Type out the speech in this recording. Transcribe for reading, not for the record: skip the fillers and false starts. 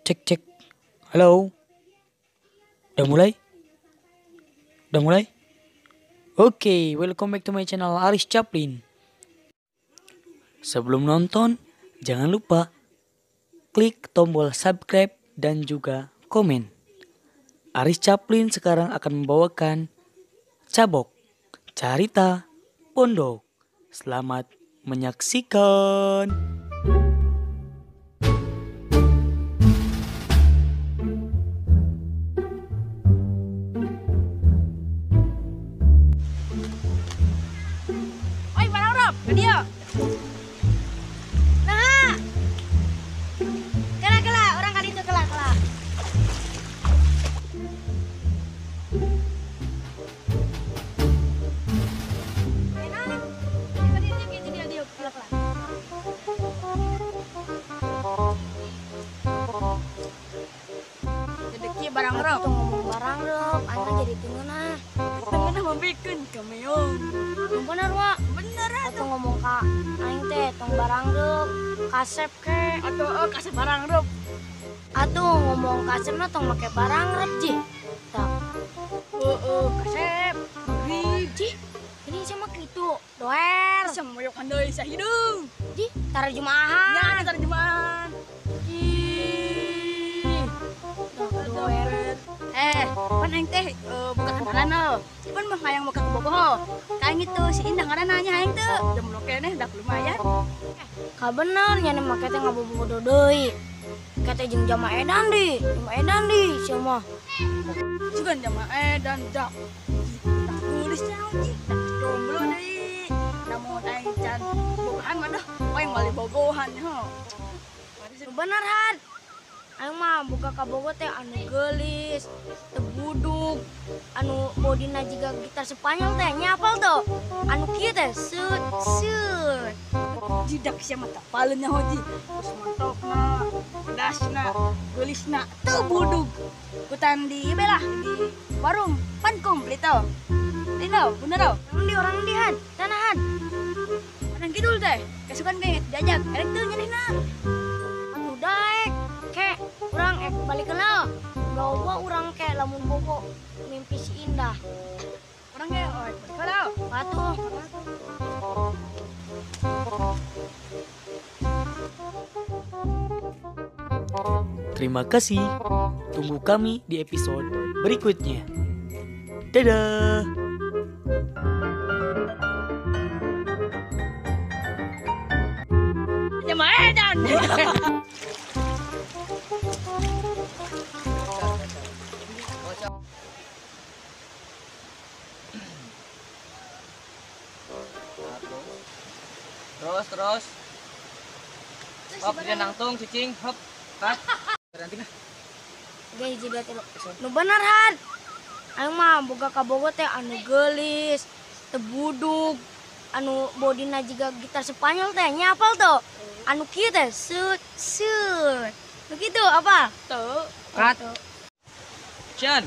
Cek cek. Halo. Udah mulai? Udah mulai? Oke, welcome back to my channel Aris Chaplin. Sebelum nonton, jangan lupa klik tombol subscribe dan juga komen. Aris Chaplin sekarang akan membawakan Cabok Carita Pondok. Selamat menyaksikan. Oi, barang Rob, ke dia. Nah, kela kela, orang kali itu kela kela. Jadi barang Rob. Tuh ngomong barang Rob, aing jadi tengenah. Tengenah membikeun cameo. Bener wa? Bener atuh ngomong ka aing teh tong barang Rob, kasep ke. Atuh oh, kasep barang Rob. Atuh ngomong kasep na tong make barang Rob ji. Tah. Heeh, kasep. Maghrib. Ji, ini sama kitu doer. Semoyokan deui sahideung. Ji, tarjemahan. Nya tarjemahan. Pan aing teh buka kenalan lo. Pan mah hayang buka kebogoh. Kayak gitu si Indah ngaranna nya hayang teu. Jomblo keneh dak lumayan. Ka bener nya make teh ngabobodo deui. Kate jeung jama edan di, jama edan di sia mah. Sugan jama edan dak. Dak geulis naon ji, dak jomblo deui. Namun aing can bogohan mah dah, aing wali bogohan ho. Bener had. Aing mah buka kabogo teh anu geulis, teu budug, anu bodina jiga gitar Spanyol teh nya apal tuh. Anu kieu teh seut seut. Jidak sia mah tapaleun nya hoji. Terus montokna, pedasna, geulisna, teu budug. Kutan di belah di warung pan komplit tau. Lino, bener tau? Orang di orang di han, tanahan. Orang kidul teh, kesukan ge diajak, erek teu nyanehna. Atuh daek. Kek, urang ek balik kenal. Loba urang kek lamun bogo mimpi si Indah. Urang ge oh balik kenal. Patuh. Terima kasih. Tunggu kami di episode berikutnya. Dadah. Jama edan. Terus terus. Hop, dia nangtung cicing, hop. Cut. Berhenti nah. Oke, hiji dua tilu. Nu bener had. Aing mah boga kabogo teh anu geulis, teu budug, anu bodina jiga gitar Spanyol teh nya apal tuh. Anu kieu teh seut seut. Nu kitu apa? Tuh. Cut. Action.